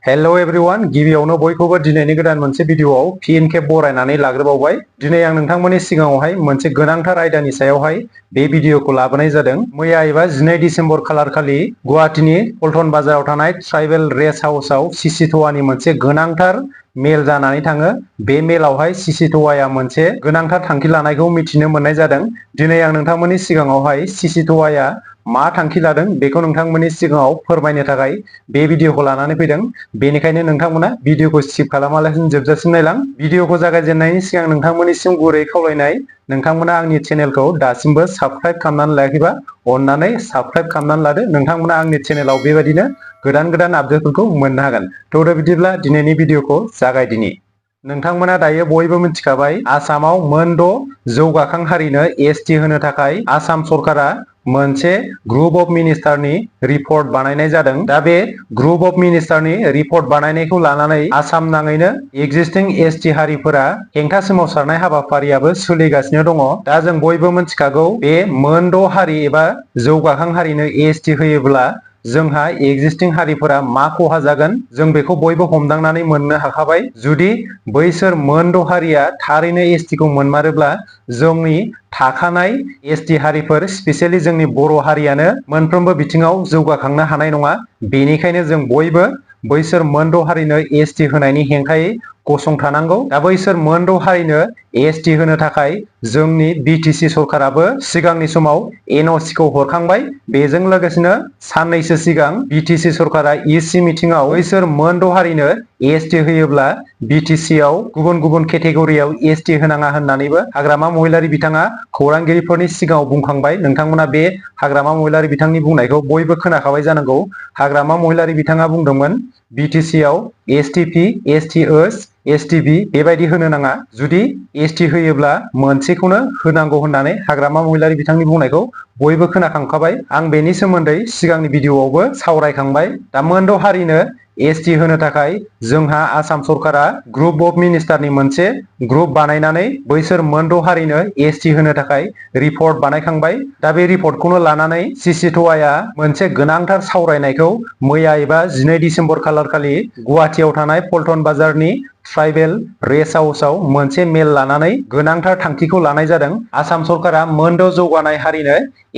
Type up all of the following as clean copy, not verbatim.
Hello everyone, गिबियावनो बयखौबो दिनैनि गोदान मोनसे भिडियोआव फिन खेब बरायनानै लाग्रोबावबाय। दिनै आं नोंथांमोननि सिगाङावहाय मोनसे गोनांथार आयदानि सायावहाय बे भिडियोखौ लाबोनाय जादों। मैया एबा 12 डिसेम्बर खालार खालि गुवाहाटीनि पल्टन बाजाराव थानाय ट्राइबेल रेस्ट हाउसआव Cctoaनि मोनसे गोनांथार मेल जानानै थाङो। बे मेलावहाय Cctoaया मोनसे गोनांथार थांखि लानायखौ मिथिनो मोननाय जादों। दिनै आं नोंथांमोननि सिगाङावहाय Cctoaया मा थांखि लादों बेखौ नोंथांमोननि सिगाङाव फोरमायनो थाखाय बे भिडियोखौ लानानै फैदों। बेनिखायनो नोंथांमोना भिडियोखौ स्किप खालामालासिनो जोबजासिम नायलां। भिडियोखौ जागायजेननायनि सिगां नोंथांमोननिसिम गुरै खावलायनाय, नोंथांमोना आंनि चेनेलखौ दासिमबो साबस्क्राइब खालामनानै लायाखैबा अन्नानै साबस्क्राइब खालामनानै लादो। नोंथांमोना आंनि चेनेलाव बेबायदिनो गोदान आपडेटफोरखौ मोननो हागोन। थ' बिदिब्ला दिनैनि भिडियोखौ जागायदिनि। नोंथांमोना दायो बयबो मिथिखाबाय, आसामाव मोन 6 जौगाखां हारिनो एसटि होनो थाखाय आसाम सरकारा मोनसे ग्रुप अफ मिनिस्टारनि रिपर्ट बानायनाय जादों। दा बे ग्रुप अफ मिनिस्टारनि रिपर्ट बानायनायखौ लानानै आसाम नाङैनो एक्जिस्टिं एसटि हारिफोरा हेंथा सोमावसारनाय हाबाफारियाबो सोलिगासिनो दङ। दा जों बयबो मिथिखागौ, बे मोन 6 हारि एबा जौगाखां हारिनो एसटि होयोब्ला जोंहा एक्जिस्टिं हारिफोरा मा खहा जागोन जों बेखौ बयबो हमदांनानै मोननो हाखाबाय। जुदि बैसोर मोन 6 हारिया थारैनो एसटिखौ मोनमारोब्ला जोंनि थाखानाय एसटि हारिफोर, स्पेसियेलि जोंनि बर' हारियानो मोनफ्रोमबो बिथिङाव जौगाखांनो हानाय नङा। बेनिखायनो जों बयबो बैसोर मोन 6 हारिनो एसटि होनायनि हेंथायै गसंथानांगौ। दा बैसोर मोन 6 हारिनो एसटि होनो थाखाय जोंनि बिटिसि सरकाराबो सिगांनि समाव एनअसिखौ हरखांबाय। बेजों लोगोसेनो साननैसो सिगां बिटिसि सरकारा इसि मिटिंआव बैसोर मोन 6 हारिनो एसटि होयोब्ला बिटिसिआव गुबुन गुबुन केटेगरियाव एसटि होनाङा होननानैबो हाग्रामा महिलारि बिथाङा खौरांगिरिफोरनि सिगाङाव बुंखांबाय। नोंथांमोना बे हाग्रामा महिलारि बिथांनि बुंनायखौ बयबो खोनाखाबाय जानांगौ। हाग्रामा महिलारि बिथाङा बुंदोंमोन, बिटिसिआव एसटिपि, एसटिओस, एसटिबि बेबायदि होनो नाङा। जुदि एसटि होयोब्ला मोनसेखौनो होनांगौ होननानै हाग्रामा महिलारि बिथांनि बुंनायखौ बयबो खोनाखांखाबाय। आं बेनि सोमोन्दै सिगांनि भिडियोआवबो सावरायखांबाय। दा मोन 6 हारिनो एसटि होनो थाखाय जोंहा आसाम सरकारा ग्रुप अफ मिनिस्टारनि मोनसे ग्रुप बानायनानै बैसोर मोन 6 हारिनो एसटि होनो थाखाय रिपर्ट बानायखांबाय। दा बे रिपर्टखौनो लानानै Cctoaया मोनसे गोनांथार सावरायनायखौ मैया एबा 12 डिसेम्बर खालार खालि गुवाहाटीयाव थानाय पल्टन बाजारनि ट्राइबेल रेस्ट हाउसआव मोनसे मेल लानानै गोनांथार थांखिखौ लानाय जादों। आसाम सरकारा मोन 6 जौगानाय हारिनो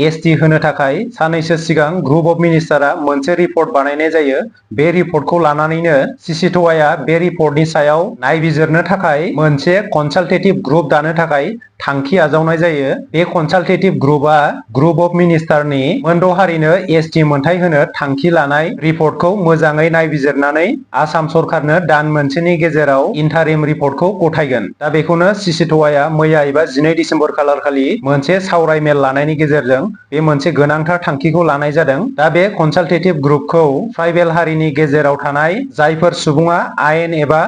एसटि होनो थाखाय साननैसो सिगां ग्रुप अफ मिनिस्टारा मोनसे रिपर्ट बानायनाय जायो। बे रिपर्टखौ लानानैनो Cctoaया बे रिपर्टनि सायाव नायबिजिरनो थाखाय मोनसे कनसालटेटिभ ग्रुप दानो थाखाय थांखि आजावनाय जायो। बे कनसालटेटिभ ग्रुपआ ग्रुप अफ मिनिस्टारनि मोन 6 हारिनो एसटि मोनथाय होनो थांखि लानाय रिपर्टखौ मोजाङै नायबिजिरनानै आसाम सरकारनो दान मोनसेनि गेजेराव इन्टारिम रिपर्टखौ गथायगोन। दा बेखौनो Cctoaया मैया एबा 12 डिसेम्बर खालार खालि मोनसे सावराय मेल लानायनि गेजेरजों बे मोनसे गोनांथार थांखिखौ लानाय जादों। दा बे कनसालटेटिभ ग्रुपखौ ट्राइबेल हारिनि गेजेराव थानाय जायफोर सुबुङा आयेन एबा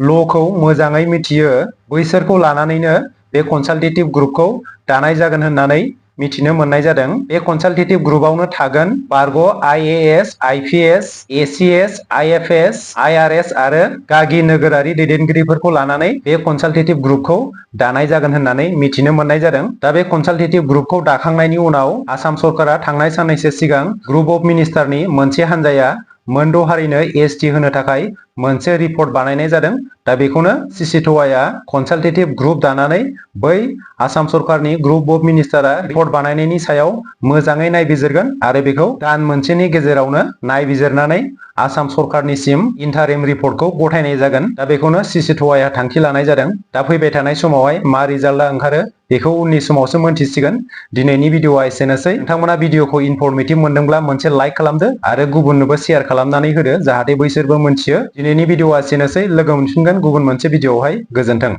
ल'खौ मोजाङै मिथियो बैसोरखौ लानानैनो बे कनसालटेटिभ ग्रुपखौ दानाय जागोन होननानै मिथिनो मोननाय जादों। बे कनसालटेटिभ ग्रुपआवनो थागोन बारग', IAS, IPS, ACS, IFS, IRS आरो गागि नोगोरारि दैदेनगिरिफोरखौ लानानै बे कनसालटेटिभ ग्रुपखौ दानाय जागोन होननानै मिथिनो मोननाय जादों। दा बे कनसालटेटिभ ग्रुपखौ दाखांनायनि उनाव आसाम सरकारा थांनाय साननैसो सिगां ग्रुप अफ मिनिस्टारनि मोनसे हान्जाया मोन 6 हारिनो एसटि होनो थाखाय मोनसे रिपर्ट बानायनाय जादों। दा बेखौनो Cctoaया कनसालटेटिभ ग्रुप दानानै बै आसाम सरकारनि ग्रुप अफ मिनिस्टारा रिपर्ट बानायनायनि सायाव मोजाङै नायबिजिरगोन आरो बेखौ दान मोनसेनि गेजेरावनो नायबिजिरनानै आसाम सरकारनिसिम इन्टारिम रिपर्टखौ गथायनाय जागोन। दा बेखौनो Cctoaया थांखि लानाय जादों। दा फैबाय थानाय समावहाय मा रिजाल्टआ ओंखारो बेखौ उननि समावसो मोनथिसिगोन। दिनैनि भिडियोआ एसेनोसै। नोंथांमोना भिडियोखौ इनफरमेटिभ मोनदोंब्ला मोनसे लाइक खालामदो आरो गुबुननोबो शेयार खालामनानै होदो, जाहाथे बैसोरबो मोनथियो। दिनैनि भिडियोआ एसेनोसै। लोगो मोनफिनगोन गुबुन मोनसे भिडियोआवहाय। गोजोन्थों।